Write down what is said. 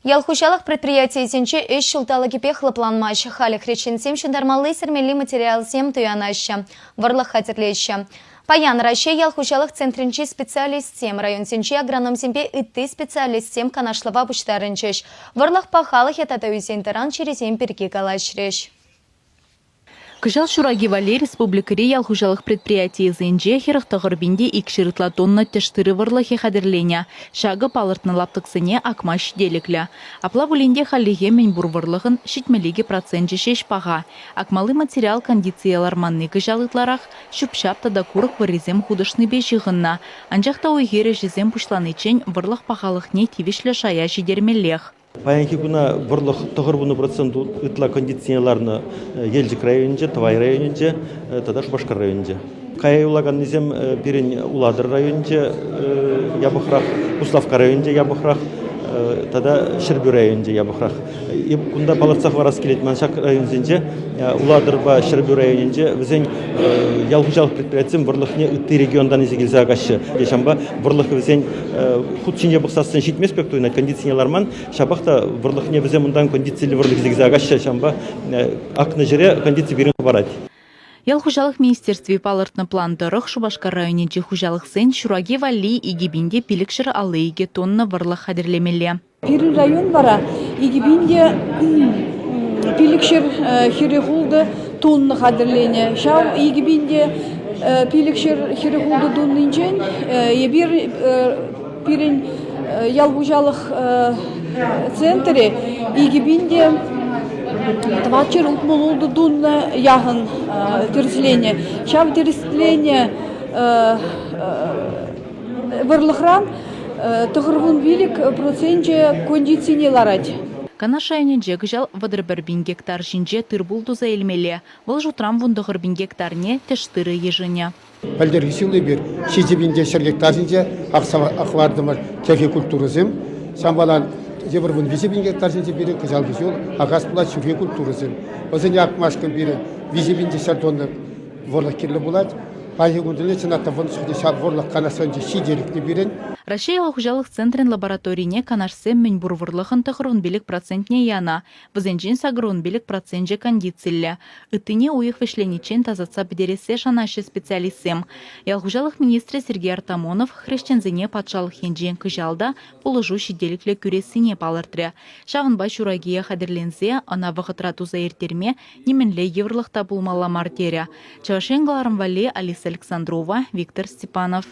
Ял хуҫалӑх предприятийӗсенче ӗҫ ҫулталӑкӗпех лӑпланмасть. Халӗ хресченсем ҫунтармалли-сӗрмелли материалсем туянаҫҫӗ, вӑрлӑх хатӗрлеҫҫӗ. Паян Раҫҫей ял хуҫалӑх центрӗнчи специалистсем, районсенчи агрономсемпе ытти специалистсем канашлӑва пуҫтарӑнчӗҫ. Вӑрлӑх пахалӑхӗ тата ӳсен-тӑран чирӗсем пирки калаҫрӗҫ. Кӑҫал ҫураки валли республикӑри ял хуҫалӑх предприятийӗсенче 49 пин те икҫӗр ытла тонна тӗш тырӑ вӑрлӑхӗ хатӗрленӗ. Ҫакӑ палӑртнӑ лаптӑксене акма ҫителӗклӗ. Апла пулин те хальлӗхе мӗнпур вӑрлӑхӑн 72 проценчӗ ҫеҫ паха. Акмалли материал кондицие ларманни кӑҫал ытларах ҫӳп-ҫап тата курӑк вӑррисем хутӑшнипе ҫыхӑннӑ. Анчах та уй-хир ӗҫӗсем пуҫланиччен вӑрлӑх пахалӑхне тивӗҫлӗ шая ҫитермеллех. Паянхи куна вӑрлӑх 90% ытла кондицине ларнӑ Елчӗк районӗнче, Тӑвай районӗнче тата Шупашкар районӗнче. Кая юлаканнисем пирӗн Улатӑр районӗнче япӑхрах, Куславкка районӗнче япӑхрах тата Ҫӗрпӳ районӗнче япӑхрах. Кунта палӑртса хӑварас килет, ман ҫак районсенче Улатӑрпа Ҫӗрпӳ районӗнче вӗсен ял хуҫалӑх предприятисем вӑрлӑхне ытти регионтан илсе килсе акаҫҫӗ. Ҫавӑнпа вӑрлӑх вӗсен хут ҫине пӑхсассӑн ҫитмест пек туйӑнать, кондицине ларман. Ҫапах та вӑрлӑхне вӗсем унтан кондициллӗ вӑрлӑх илсе килсе акаҫҫӗ, ҫавӑнпа акнӑ ҫӗре кондици пирӗн хӑпарать. Ял хуҫалӑх министерстви палӑртнӑ план тӑрӑх Шупашкар районӗнчи хуҫалӑхсен ҫураки валли 2552 тонна вӑрлӑх хатӗрлемелле. Пирӗн район вара 2546 тонна хатӗрленӗ. Ҫав 2546 тоннинчен эпир пирӗн ял хуҫалӑх центрӗ 2466 тонна яхӑн тӗрӗсленӗ. Ҫав тӗрӗсленӗ вӑрлӑхран 95 проценчӗ кондицине ларать. Канаш районӗнче кӑҫал 31 пин гектар ҫинче тыр-пул туса илмелле. Вӑл шутран 19 пин гектарне тӗш тырӑ йышӑнӗ. Пӗлтӗрхи ҫул эпир 7 пин те ҫӗр гектар ҫинче хӑвартӑмӑр кӗрхи культурӑсем. Ҫавӑнпа тепӗр 13 пин гектар ҫинче пирӗн кӑҫалхи ҫул акас пулать ҫурхи культурӑсем. Вӗсене акмашкӑн пирӗн 3 пин те ҫӗр тонна вӑрлӑх кирлӗ пулать. Паянхи кун тӗлне чӑнах та вӑн чухне ҫав вӑрлӑх канашсенче ҫителӗклӗ пирӗн. Раҫҫей ял хуҫалӑх центрӗн лабораторине канашсем мӗнпур вӑрлӑхӑн 95 процентне янӑ. Вӗсенчен 85 проценчӗ кондициллӗ. Ыттине уйӑх вӗҫлениччен тасатса пӗтерессе шанаҫҫӗ специалистсем. Ял хуҫалӑх министрӗ Сергей Артамонов хресченсене патшалӑх енчен кӑҫал та пулӑшу ҫителӗклӗ кӳрессине палӑртрӗ. Ҫавӑнпа ҫуракие хатӗрленсе ӑна вӑхӑтра туса ирттерме нимӗнле йывӑрлӑх та пулмалла мар терӗ. Чӑваш Ен кӑларӑм валли Алиса Александрова, Виктор Степанов.